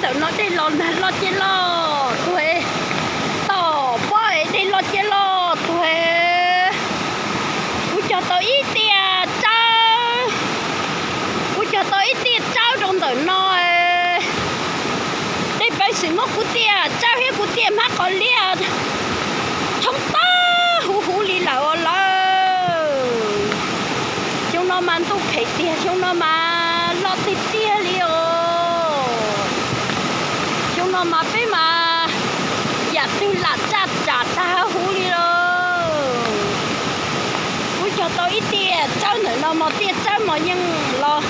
Ntawm no dej los nag loj ciaj loj tuag, tom pob es dej loj ciaj loj tuag. Kuv cog tau ib tiaj tsawb, kuv cog tau ib tiaj tsawb rau ntawm no. Dej peev xwm muab kuv tiaj tsawb thiab kuv tiaj hmab qos liab tshoob tag huv huv li lawm os lawm. Xyoo no mas ntuj phem tiag, xyoo no mas loj tiag tiag li os. Xyoo no mas peb mas yam twg lam tsaj tsam tag huv li los. Kuv cog tau ib tiaj tsawb ntawm no mos, tiaj tsawb mos yeej los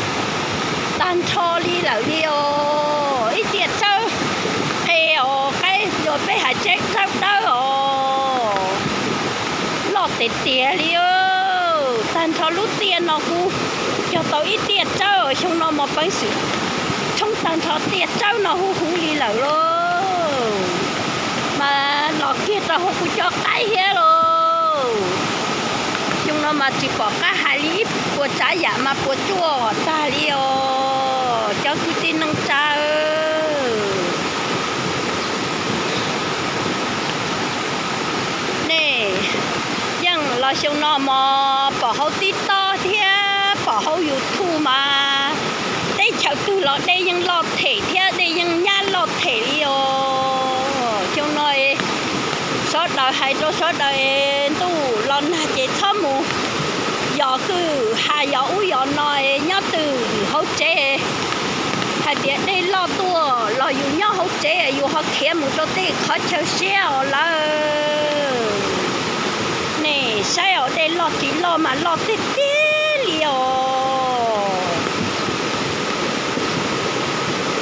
tag nrho li lawm li os. Ib tiaj tsawb qe os, qaib yog peb hais tsawb dawb os. Loj tiag tiag li os. Tag nrho lub tiaj no kuv cog tau ib tiaj tsawb, xyoo no mos peev xwm tshoob tag nrho tiaj tsawb no huv huv li lawm lauj. Mas los kiag rau hauv kuv cov qaib thiab lauj. Xyoo no mas tsis pom qab hais li, ib puas tsav yam mas puas tsuaj tag li os cov kwv tij neej tsa. Nej yeej los xyoo no mos pom hauv TikTok thiab pom hauv YouTube mas teb chaws twg los dej yeej loj them thiab dej yeej nyab loj them li os. Xyoo no sawv daws hais rau sawv daws, ntuj los nag ces txhob mus yos kwj ha yos ub yos no, nyob twj ywm hauv tsev. Hais tias dej loj tuaj los yus nyob hauv tsev yus ho khiav mus rau tej qhov chaw siab os lawm. Nej saib os, dej loj tsis loj mas loj tiag tiag li os.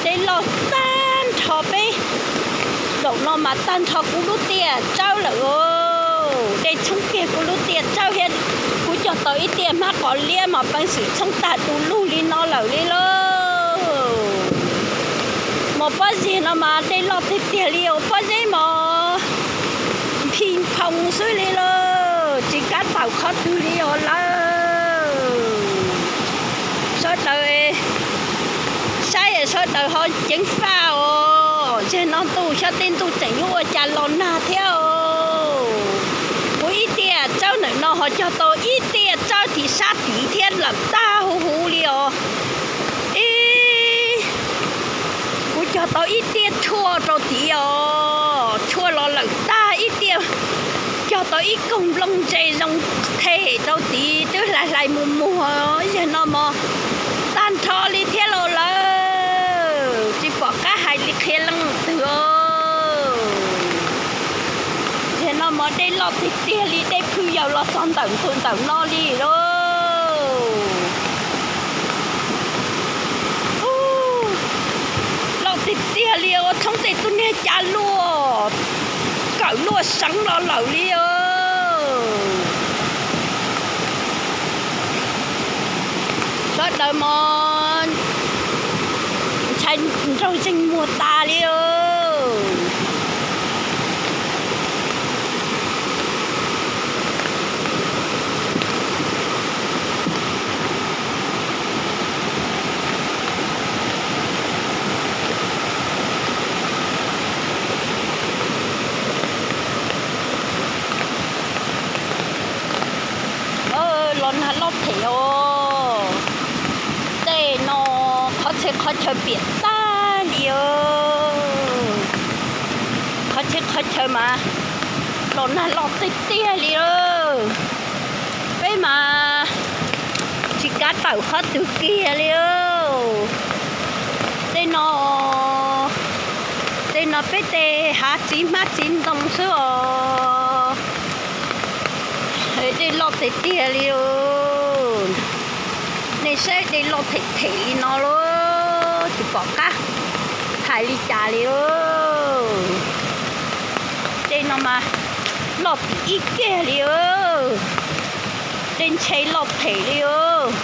Dej loj tag nrho peb zaum no mas tag nrho kuv lub tiaj tsawb lawm os. Dej tshoob kiag kuv lub tiaj tsawb thiab kuv cog tau ib tiaj hmab qos liab mas peev xwm tshoob tag du lug li no lawm li lauj. Mos pob zeb no mas dej loj tiag tiag li os, pob zeb mos phim phoom xwb li lauj, tsis kav tawm qhov twg li os lawm. Sawv daws saib sawv daws ho ceev faj os, zeg no ntuj xyov tej ntuj tseem yuav ua cas los nag thiab os. Kuv ib tiaj tsawb ntawm no ho cog tau ib tiaj tsawb tim sab tid thiab lawm tag huv huv li os. Ib, kuv cog tau ib tiaj tshuaj rau tid os, tshuaj los lawm tag ib tiaj, cog tau ib koog nplooj ntse zoo them rau tid twb hlais hlais mus muag, zeg no mos tag nrho li thiab los lawm, tsis pom qab hais li qhia leej twg os. Zeg no mos dej loj tiag tiag li, dej phwj yaws los txog ntawm ntug ntawm no li lauj. Loj tiag tiag li os, tshoob tej tug niag cav luaj, kawm luaj seev los lawm li os. Sawv daws mos ntshai nraug zeeg muag tas li os. Los nag loj phem os. Tej no qhov txhia qhov chaw piam tag li os. Qhov txhia qhov chaw mas los nag loj tiag tiag li os. Peb mas tsis kav tawm qhov twg kiag li os. Tej no, tej no peb tej hav txiv hmab txiv ntoo xwb os. Dej loj tiag tiag li os. Nej saib dej loj them them li no lauj, tsis pom qab hais li cas li os. Dej no mas loj tim ib kiag li os. Dej ntshe loj them li os.